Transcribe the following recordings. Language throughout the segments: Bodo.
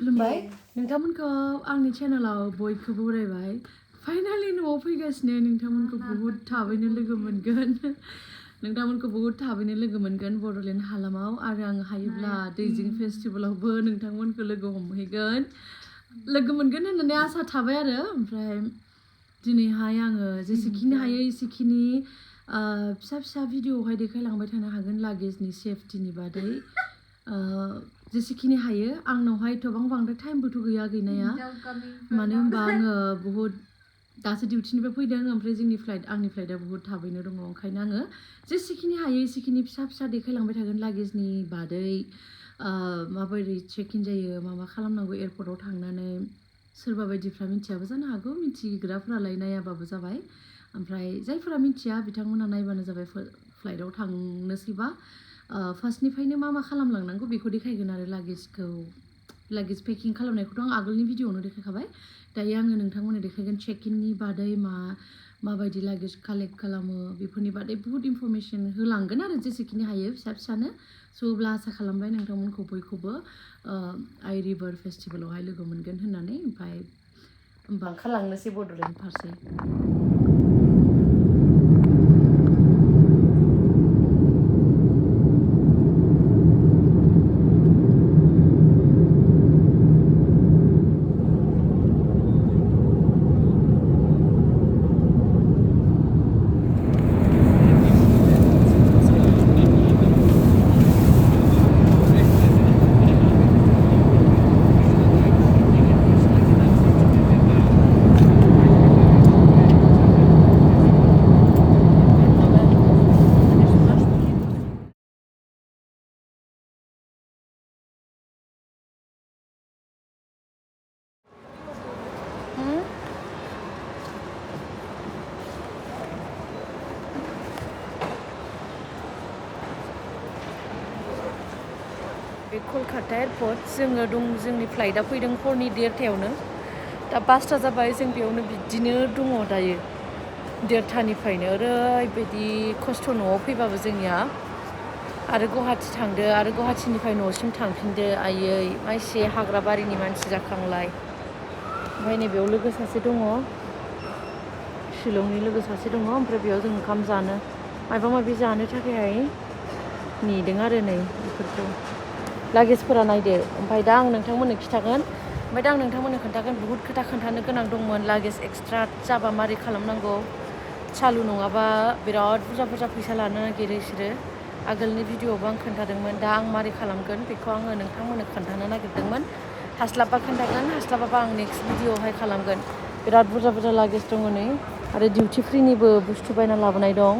खुलुमबाय नोंथांमोनखौ आंनि चेनेलाव बयखौबो बरायबाय फाइनालि न'आव फैगासिनो नोंथांमोनखौ बहुत थाबैनो लोगो मोनगोन नोंथांमोनखौ बहुत थाबैनो लोगो मोनगोन बड'लेण्ड हालामाव आरो आं हायोब्ला दैजिं फेस्टिभेलावबो नोंथांमोनखौ लोगो मोनगोन होननानै आसा थाबाय आरो ओमफ्राय दिनैहाय आङो जेसेखिनि हायो एसेखिनि फिसा फिसा भिडिअ'आवहाय देखायलांबाय थानो हागोन लागेजनि सेफटिनि बादै जेसेखिनि हायो आंनावहाय एथबां बांद्राय टाइमबोथ' गैया गैनाया मानो होनबा आङो बहुत दासो डिउटिनिफ्राय फैदों ओमफ्राय आंनि फ्लाइटआ बहुत थाबैनो दङ ओंखायनो आङो जेसेखिनि हायो एसेखिनि फिसा फिसा देखायलांबाय थागोन लागेजनि बादै माबोरै चेक इन जायो मा खालामनांगौ एयारपर्टआव थांनानै सोरबा बायदिफ्रा मिथियाबो जानो हागौ मिथिग्राफ्रालाय नायाबाबो जाबाय ओमफ्राय जायफोरा मिथिया बिथांमोना नायबानो जाबाय फ्लाइटआव थांनोसैबा फार्स्टनिफ्रायनो मा खालामलांनांगौ बेखौ देखायगोन आरो लागेज पेकिं खालामनायखौथ' आं आगोलनि भिडिअआवनो देखायखाबाय दायो आङो नोंथांमोननो देखायगोन चेक इननि बादै माबायदि लागेज कालेक्ट खालामो बेफोरनि बादै बहुत इनफरमेसन होलांगोन आरो जेसेखिनि हायो फिसा फिसानो स' अब्ला आसा खालामबाय नोंथांमोनखौ बयखौबो आइ रिभार फेस्टिभेलावहाय लोगो मोनगोन होननानै ओमफ्राय होमबा ओंखारलांनोसै बड'लेण्ड फारसे बे कलकाता एयारपर्ट जोंनि फ्लाइटआ फैदों हरनि 1:30 दा 5टा जाबाय जों बेयावनो बिदिनो दङ दायो 1:30निफ्रायनो ओरैबायदि खस्थ' न'आव फैबाबो जोंनिया आरो गुवाहाटि थांदो आरो गुवाहाटिनिफ्राय न'सिम थांफिनदो आयै माइसे हाग्राबारिनि मानसि जाखांलाय ओमफ्राय नैबेयाव लोगो सासे दङ शिलंनि लोगो सासे दङ ओमफ्राय बेयाव जों ओंखाम जानो माबा माबि जानो थाखायहाय नेदों आरो नै बेफोरखौ लागेजफोरा नायदो ओमफ्राय दा आं नोंथांमोननो खिन्थागोन ओमफ्राय दा आं नोंथांमोननो खोन्थागोन बहुत खोथा खोन्थानो गोनां दंमोन लागेज एक्सट्रा जाबा मारै खालामनांगौ चालु नङाबा बिराद बुरजा फैसा लानो नागिरो बिसोरो आगोलनि भिडिअआवबो आं खोन्थादोंमोन दा आं मारै खालामगोन बेखौ आङो नोंथांमोननो खोन्थानो नागिरदोंमोन हास्लाबा खोन्थागोन हास्लाबाबा आं नेक्स्ट भिडिअआवहाय खालामगोन बिराद बुरजा लागेज दङ नै आरो डिउटि फ्रिनिबो बुस्थु बायना लाबोनाय दं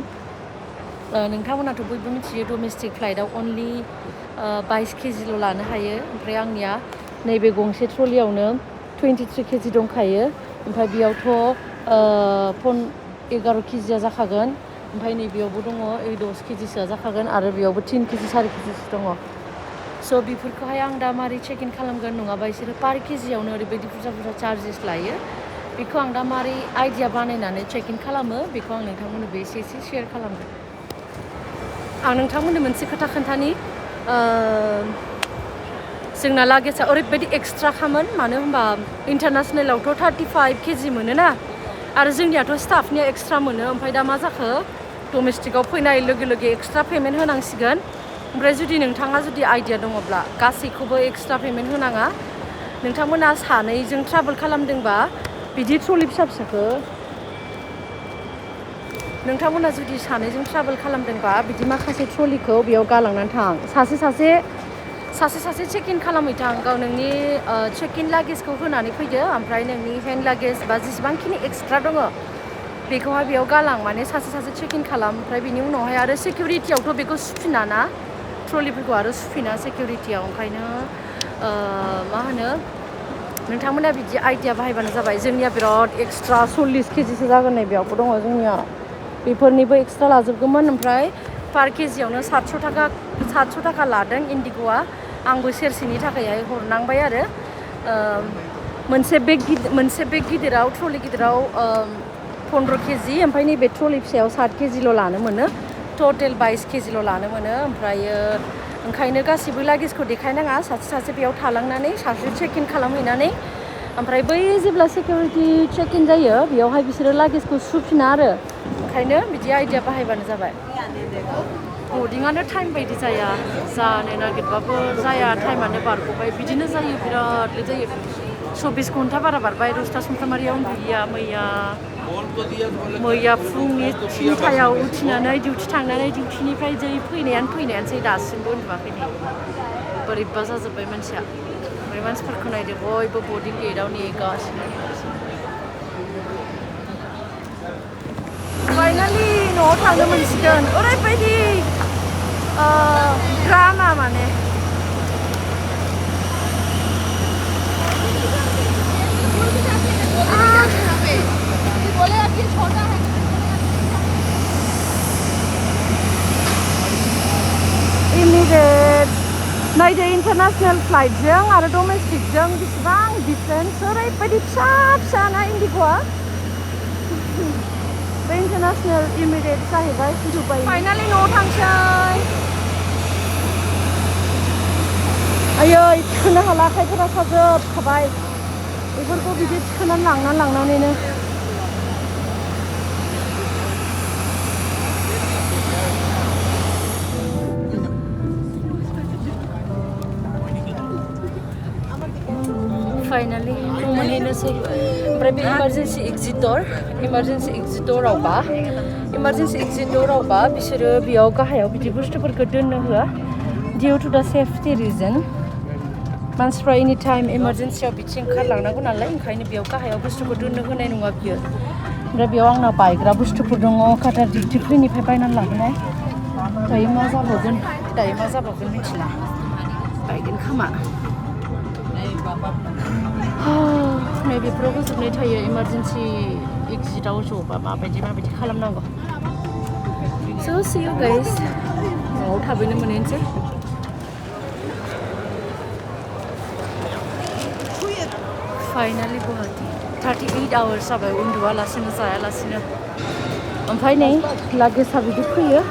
नोंथांमोनाथ' बयबो मिथियो डमेस्टिक फ्लाइटआव अनलि 22 केजिल' लानो हायो ओमफ्राय आंनिया नैबे गंसे ट्रलियावनो 23 केजि दंखायो ओमफ्राय बेयावथ' 11 केजिया जाखागोन ओमफ्राय नैबेयावबो दङ 10 केजिसोआ जाखागोन आरो बेयावबो 3 केजि 4 केजिसो दङ स' बेफोरखौहाय आं दा मारै चेक इन खालामगोन नङाबा बिसोरो पार केजियावनो ओरैबायदि बुरजा चार्जेस लायो बेखौ आं दा मारै आइडिया बानायनानै चेक इन खालामो बेखौ आं नोंथांमोननोबो एसे शेयार खालामगोन आं नोंथांमोननो मोनसे खोथा खोन्थानि जोंना लागेजआ ओरैबायदि एक्सट्राखामोन मानो होनबा इन्टारनेसनेलावथ' 35 केजि मोनोना आरो जोंनियाथ' स्टाफनिया एक्सट्रा मोनो ओमफ्राय दा मा जाखो डमेस्टिकआव फैनाय लोगो लोगो एक्सट्रा पेमेन्ट होनांसिगोन ओमफ्राय जुदि नोंथाङा आइडिया दङब्ला गासैखौबो एक्सट्रा पेमेन्ट होनाङा नोंथांमोना सानैजों ट्राभेल खालामदोंबा बिदि ट्रलि फिसाखौ नोंथांमोना जुदि सानैजों ट्राभेल खालामदोंबा बिदि माखासे ट्रलिखौ बेयाव गालांनानै थां सासे चेक इन खालामहैथां गाव नोंनि चेक इन लागेजखौ होनानै फैदो ओमफ्राय नोंनि हेन्ड लागेज बा जेसेबांखिनि एक्सट्रा दङ बेखौहाय बेयाव गालां माने सासे चेक इन खालाम ओमफ्राय बिनि उनावहाय आरो सिकिउरिटियावथ' बेखौ सुफिनाना ट्रलिफोरखौ आरो सुफिना सिकिउरिटियाव ओंखायनो मा होनो नोंथांमोना बिदि आइडिया बाहायबानो जाबाय जोंनिया बिराद एक्सट्रा 40 केजिसो जागोन नै बेयावबो दङ जोंनिया बेफोरनिबो एक्सट्रा लाजोबगौमोन ओमफ्राय पार केजियावनो 700 थाखा लादों इन्डिग'आ आंबो सेरसेनि थाखायहाय हरनांबाय आरो मोनसे बेग गिदिराव ट्रलि गिदिराव 15 केजि ओमफ्राय नैबे ट्रलि फिसायाव 7 केजिल' लानो मोनो टटेल 22 केजिल' लानो मोनो ओमफ्रायो ओंखायनो गासिबो लागेजखौ देखायनाङा सासे सासे बेयाव थालांनानै सासे चेक इन खालामहैनानै ओमफ्राय बै जेब्ला सिकिउरिटि चेक इन जायो बेयावहाय बिसोरो लागेजखौ सुफिना आरो ओंखायनो बिदि आइडिया बाहायबानो जाबाय बर्डिंआनो टाइम बायदि जाया जानो नागिरबाबो जाया टाइमानो बारग'बाय बिदिनो जायो बिराद लेट जायो 24 घन्टा बारा बारबाय रस्ता समफ्रामारियाव उन्दुयैया मैया फुंनि 3टायाव उथिनानै डिउटि थांनानै डिउटिनिफ्राय जै फैनायानोसै दासिमबो उन्दुवाखै नै बोरैबा जाजोब्बाय मानसिया ओमफ्राय मानसिफोरखौ नायदो बयबो बर्डिं गेटआव नेगासिनो फाइनालि न'आव थांनो मोनसिगोन ओरैबायदि ड्रामा माने इमिडियेट नायदो इन्टारनेसनेल फ्लाइटजों आरो डमेस्टिकजों बेसेबां डिफारेन्स ओरैबायदि फिसा ना इन्डिग'आ बे इन्टारनेसनेल इमिडियेट जाहैबाय दुबाइ फाइनालि न'आव थांसै आयै थिखोनो हाला आखाइफोरा साजोबखाबाय बेफोरखौ बिदि थिखोनानै लांनानैनो फाइनालि मोनहैनोसै ओमफ्राय बे इमारजेन्सि एक्जिट दरावबा बिसोरो बेयाव गाहायाव बिदि बुस्थुफोरखौ दोननो होआ डिउ टु द सेफ्टि रिजन मानसिफ्रा एनि टाइम इमारजेन्सियाव बिदि ओंखारलांनांगौ नालाय ओंखायनो बेयाव गाहायाव बुस्थुखौ दोननो होनाय नङा बियो ओमफ्राय बेयाव आंना बायग्रा बुस्थुफोर दङ काटार डिउटि फ्रिनिफ्राय बायनानै लाबोनाय दायो मा जाबावगोन मिथिला बायगोन खोमा नैबेफोराव होजोबनाय थायो इमारजेन्सि एक्जिटआव ज'बा माबायदि खालामनांगौ स' सी यू गाइस न'आव थाबैनो मोनहैनोसै फाइनालि गुवाहाटी 38 आवार्स जाबाय उन्दुआलासिनो जायालासिनो ओमफ्राय नै लागेजआ बिदि फैयो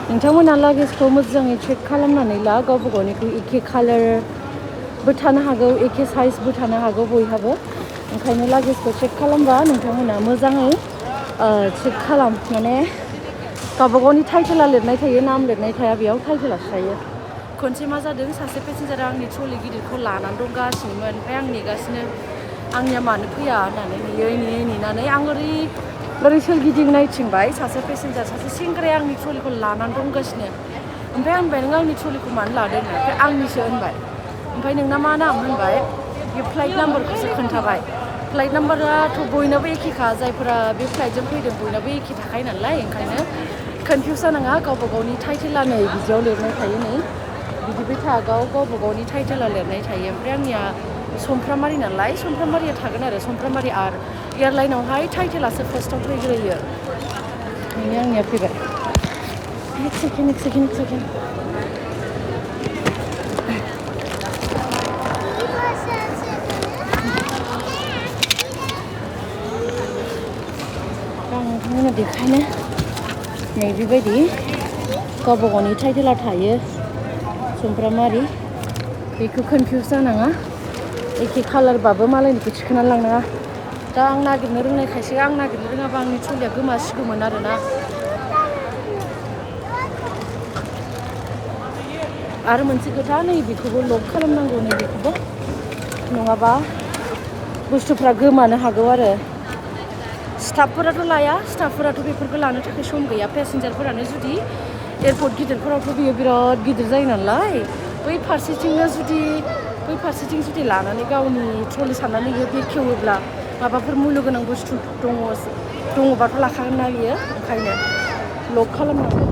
नोंथांमोना लागेजखौ मोजाङै चेक खालामनानै ला गावबा गावनिखौ एखे कालारबो थानो हागौ एखे साइजबो थानो हागौ बयहाबो ओंखायनो लागेजखौ चेक खालामबा नोंथांमोना मोजाङै चेक खालाम माने गावबा गावनि टाइटेला लिरनाय थायो नाम लिरनाय थाया बेयाव टाइटेलासो थायो खनसे मा जादों सासे पेसेन्जारा आंनि ट्रलि गिदिरखौ लानानै दंगासिनोमोन ओमफ्राय आं नेगासिनो आंनिया मानो फैया होननानै नेनानै आं ओरै सोरगिदिं नायथिंबाय सासे सेंग्राया आंनि ट्रलिखौ लानानै दंगासिनो ओमफ्राय आं होनबाय नों आंनि ट्रलिखौ मानो लादों ओमफ्राय आंनिसो होनबाय ओमफ्राय नोंना मा नाम होनबाय बे फ्लाइट नाम्बारखौसो खोन्थाबाय फ्लाइट नाम्बाराथ' बयनाबो एखेखा जायफोरा बे फ्लाइटजों फैदों बयनाबो एखे थाखायो नालाय ओंखायनो कनफिउस जानाङा गावबा गावनि टाइटेला नै बिदियाव लिरनाय थायो नै बिदि बे थागाव गावबा गावनि टाइटेला लिरनाय थायो ओमफ्राय आंनिया समफ्रामारि नालाय समफ्रामारिया थागोन आरो समफ्रामारि आरो एयारलाइनावहाय टाइटेलासो फार्स्टआव फैग्रोयो बेनो आंनिया फैबाय एक सेकेन्ड नोंथांमोननो देखायनो नै बेबायदि गावबा गावनि टाइटेला थायो समफ्रामारि बेखौ कनफिउस जानाङा एखे कालारबाबो मालायनिखौ थिखोनानै लांनाङा दा आं नागिरनो रोंनायखायसो आं नागिरनो रोङाबा आंनि ट्रलिया गोमासिगौमोन आरोना आरो मोनसे खोथा नैबेखौबो लक खालामनांगौ नैबेखौबो नङाबा बुस्थुफ्रा गोमानो हागौ आरो स्टाफफोराथ' लाया स्टाफफोराथ' बेफोरखौ लानो थाखाय सम गैया पेसेन्जारफोरानो जुदि एयारपर्ट गिदिरफोरावथ' बियो बिराद गिदिर जायो नालाय बै फारसेथिं जुदि लानानै गावनि ट्रलि साननानै बियो बेखेवोब्ला माबाफोर मुल्य गोनां बुस्थु दङबाथ' लाखागोन ना बियो ओंखायनो लक खालामनांगौ